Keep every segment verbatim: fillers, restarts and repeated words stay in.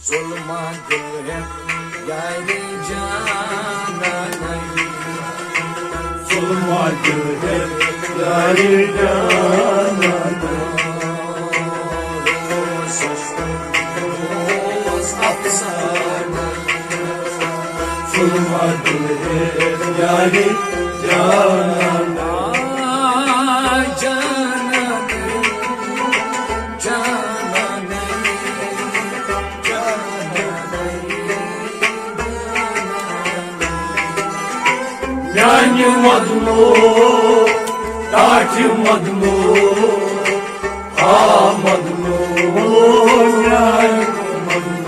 ظلمہ دل ہے یارِ جانانَے۔ ظلمہ دل ہے یارِ جانانَے۔ اوس، اوس افسانہ۔ ظلمہ دل ہے یارِ جانانَے۔ جانانَے، جانانَے، جانانَے۔ میانہِ مدنو، ٹاٹھہِ مدنو، آ مدنو، میانہِ مدنو۔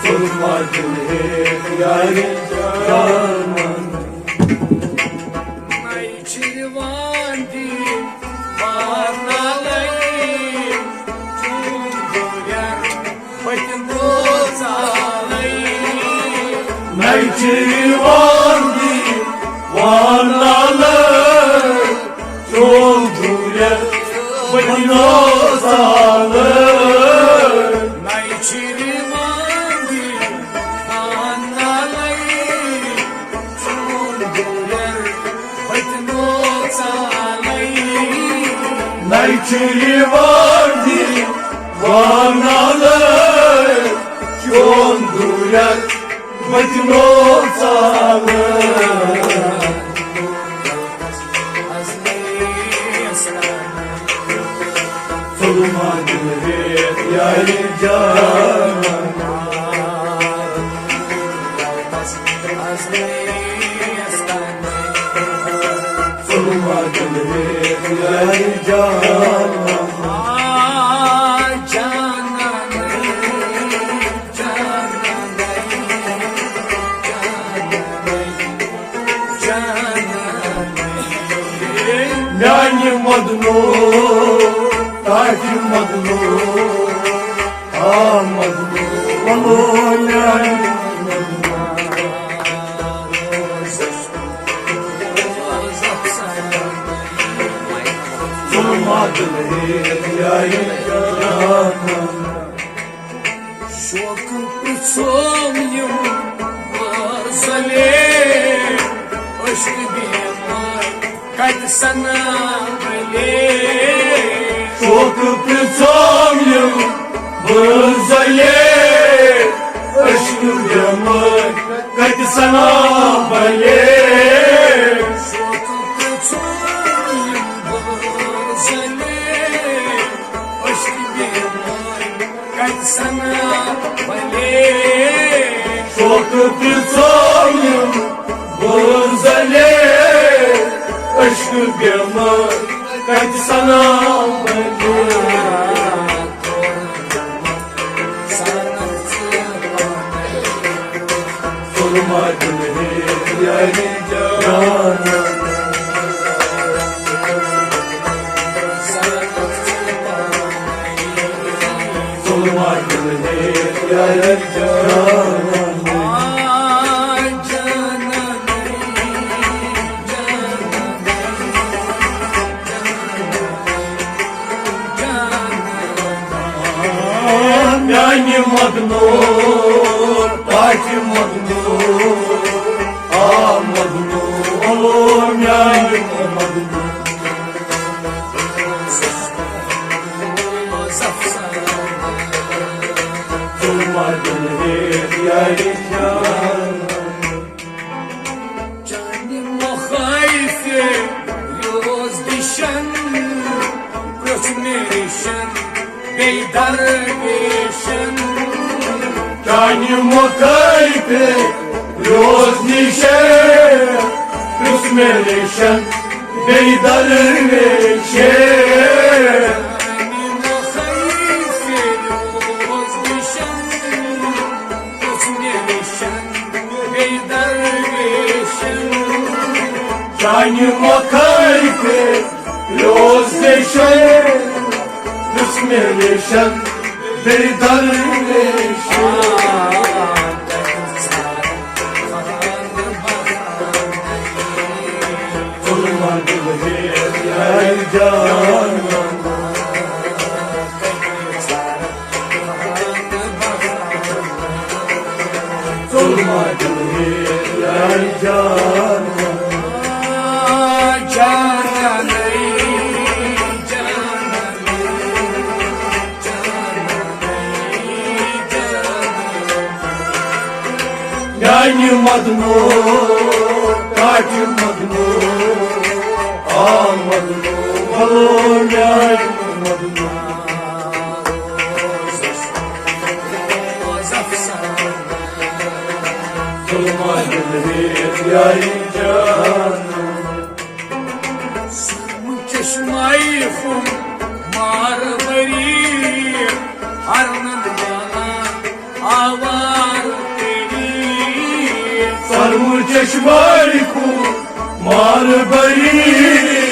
ظلمہ دل ہے یارِ جانانَے۔ نَے چھِ یِوان دیوار نالَے، چون گُلر بہٕ دِمو ژالَے۔ نَے چھِ یِوان دیوار نالَے، چون گُلر بہٕ دِمو ژالَے۔ نَے چھِ یِوان دیوار نالَے، چون گُلر بہٕ دِمو ژالَے۔ نَے چھِ یِوان دیوار نالَے، چون گُلر بہٕ دِمو ژالَے۔ ظلمہ دل ہے یارِ جانانَے۔ ظلمہ دل ہے یارِ جانانَے۔ میانہِ مدنو، ٹاٹھہِ مدنو، آ مدنو، ولو میانہِ مدنو۔ ظلمہ دل ہے یارِ جانانَے۔ شوقہٕ پرٛژھوم یِم بہٕ زلیل، عشقہٕ بیمار کتہِ سنا بلیل۔ شوقہٕ پرٛژھوم یِم بہٕ زلیل، عشقہٕ بیمار کتہِ سنا بلیل۔ شوقہٕ پرٛژھوم یِم بہٕ زلیل، عشقہٕ بیمار کتہِ سنا بلیل۔ شوقہٕ پرٛژھوم یِم بہٕ زلیل، عشقہٕ بیمار کتہِ سنا بلیل۔ ظلمہ دل ہے یارِ جانانَے۔ ظلمہ دل ہے یارِ جانانَے۔ میانہِ مدنو، ٹاٹھہِ مدنو، آ مدنو، ولو میانہِ مدنو۔ ظلمہ دل ہے یارِ جانانَے۔ چانہِ مخٲیفہِ روز دِشن، پرٛژھ مےٚ ریشن بیٚیہِ درویشن۔ چانہِ مخٲیفہِ روز دِشن، پرٛژھ مےٚ ریشن بیٚیہِ درویشن۔ چانہِ مخٲیفہِ روز دِشن، پرٛژھ مےٚ ریشن بیٚیہِ درویشن۔ چانہِ مخٲیفہِ روز دِشن، پرٛژھ مےٚ ریشن بیٚیہِ درویشن۔ ظلمہ دل ہے جان، ظلمہ دل ہے جان۔ میانہِ مدنو، ٹاٹہِ مدنو، آ مدنو، بھلو میانہِ مدنو۔ ظلمہ دل ہے یاری جان۔ چشمائی خم مار بری، ہر نند جانا آوار تیری۔ سرم چشمائی خم مار بری،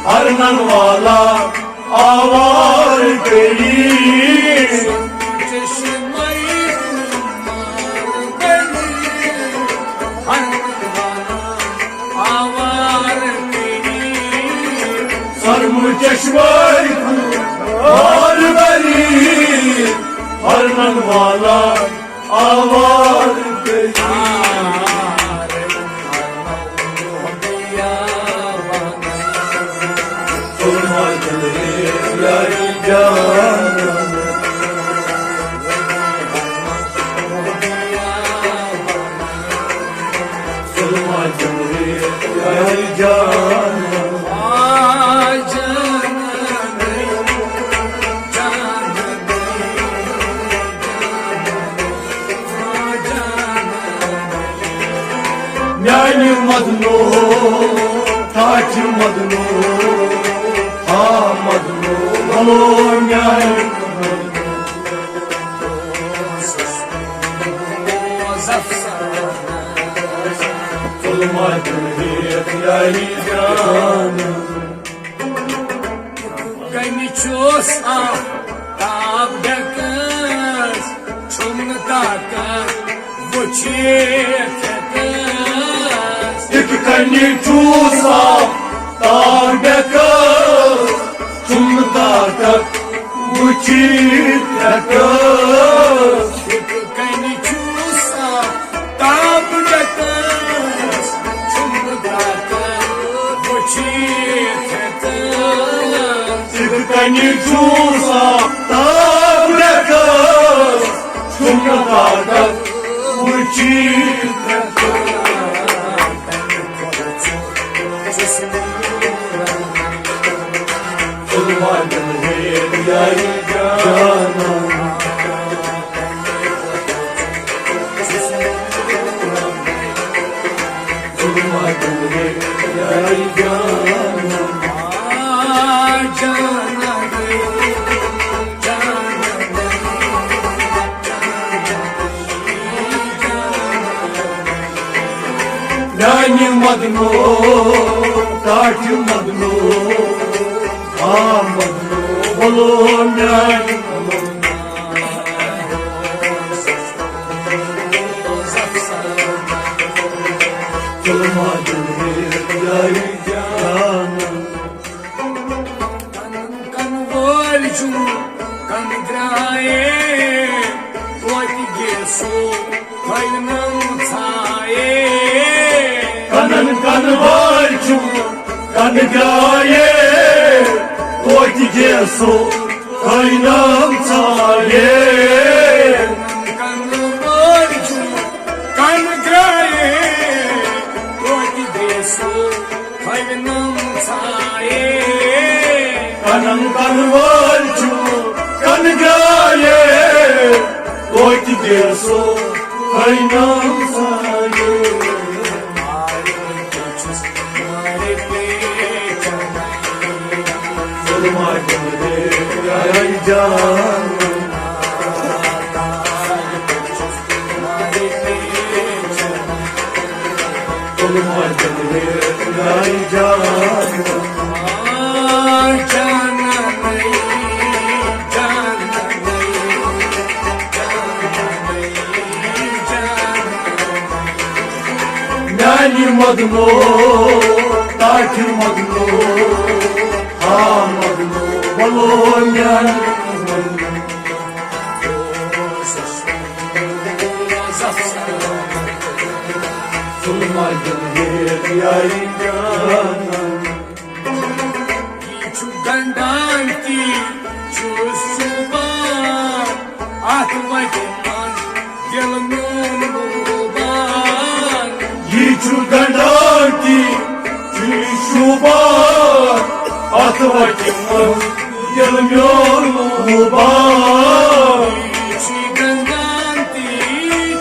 ہر نند والا آوار تیری۔ چشمائی خم مار بری، ہر نند والا آوار تیری۔ سرم چشمائی خم مار بری، ہر نند والا آوار تیری۔ ظلمہ دل ہے یاری جان۔ ظلمہ دل ہے یاری جان۔ میانہِ مدنو، ٹاٹہِ مدنو، ہا مدنو، بھلو میانہِ مدنو۔ ظلمہ دل ہے یاری جان۔ کنہِ چھُس آفتاب ڈٮ۪کس، چھُم نہٕ طاقت وٕچھِتھ ہٮ۪کس۔ یِتھ کنہِ چھُس آفتاب ڈٮ۪کس، چھُم نہٕ طاقت وٕچھِتھ ہٮ۪کس۔ یِتھ کنہِ چھُس آفتاب ڈٮ۪کس، چھُم نہٕ طاقت وٕچھِتھ ہٮ۪کس۔ یِتھ کنہِ چھُس آفتاب ڈٮ۪کس، چھُم نہٕ طاقت وٕچھِتھ ہٮ۪کس۔ ظلمہ دل ہے یاری جان۔ ظلمہ دل ہے یاری جان۔ میانہِ مدنو، ٹاٹہِ مدنو، آ مدنو، بھلو میانہِ مدنو۔ ظلمہ دل ہے یاری جان۔ کن وٲلۍ چھُم کن درٛایے، توتہِ گیسو تھٲونم ژھایے۔ کنن کن وٲلۍ چھُم کن درٛایے، توتہِ گیسو تھٲونم ژھایے۔ کن وٲلۍ چھُم کن درٛایے، توتہِ گیسو تھٲونم ژھایے۔ کنن کن وٲلۍ چھُم کن درٛایے، توتہِ گیسو تھٲونم ژھایے۔ ظلمہ دل ہے یاری جان۔ ظلمہ دل ہے یاری جان۔ میانہِ مدنو، ٹاٹہِ مدنو۔ یہِ چھُ گنڈان تہِ چھُ سُبان، اَتھ وَتہِ منٛز دِل میون لوٗبان۔ یہِ چھُ گنڈان تہِ چھُ شوٗبان، اَتھ وَتہِ منٛز دِل میون لوٗبان۔ یہِ چھُ گنڈان تہِ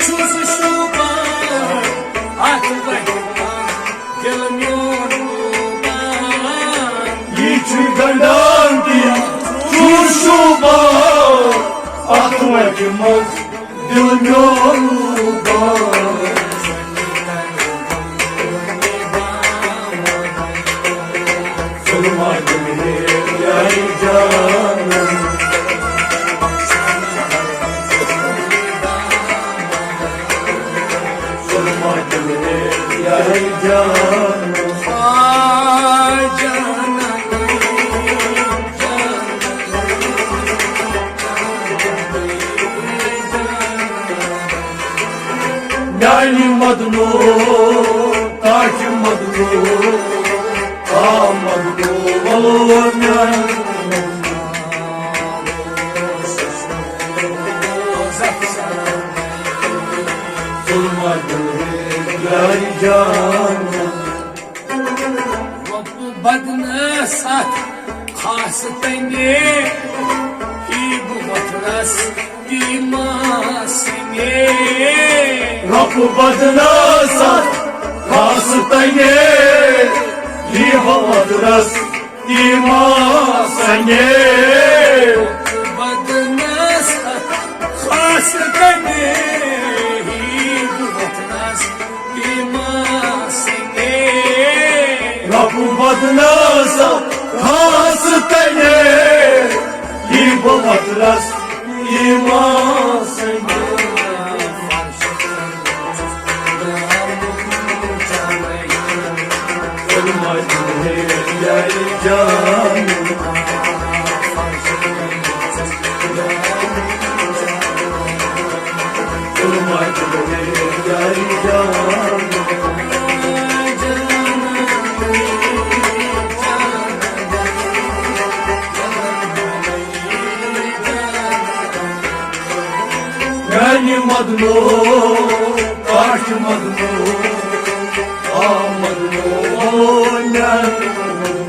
چھُ سُہ شوٗبان، اَتھ وَتہِ منٛز دِل میون لوٗبان۔ یہِ چھُ گنڈان تہِ چھُ شوٗبان، اَتھ وَتہِ منٛز دِل میون لوٗبان۔ میانہِ مدنو، تاکہِ مدنو، آ مدنو، ولو میانہِ مدنو۔ ظلمت میانہِ جان۔ بدنس اتھ خاص تنے، ہی بہٕ وۄتھرس۔ رۄپہٕ بدنس اتھ خاص تنے، یی وۄترس ایمان سنے۔ بدنس اتھ خاص تنے، یی وۄترس ایمان سنے۔ رۄپہٕ بدنس اتھ خاص تنے، یی وۄترس ایمان سنے۔ میانہِ مدنو، کاش مدنو، آ مدنو، میانہِ مدنو۔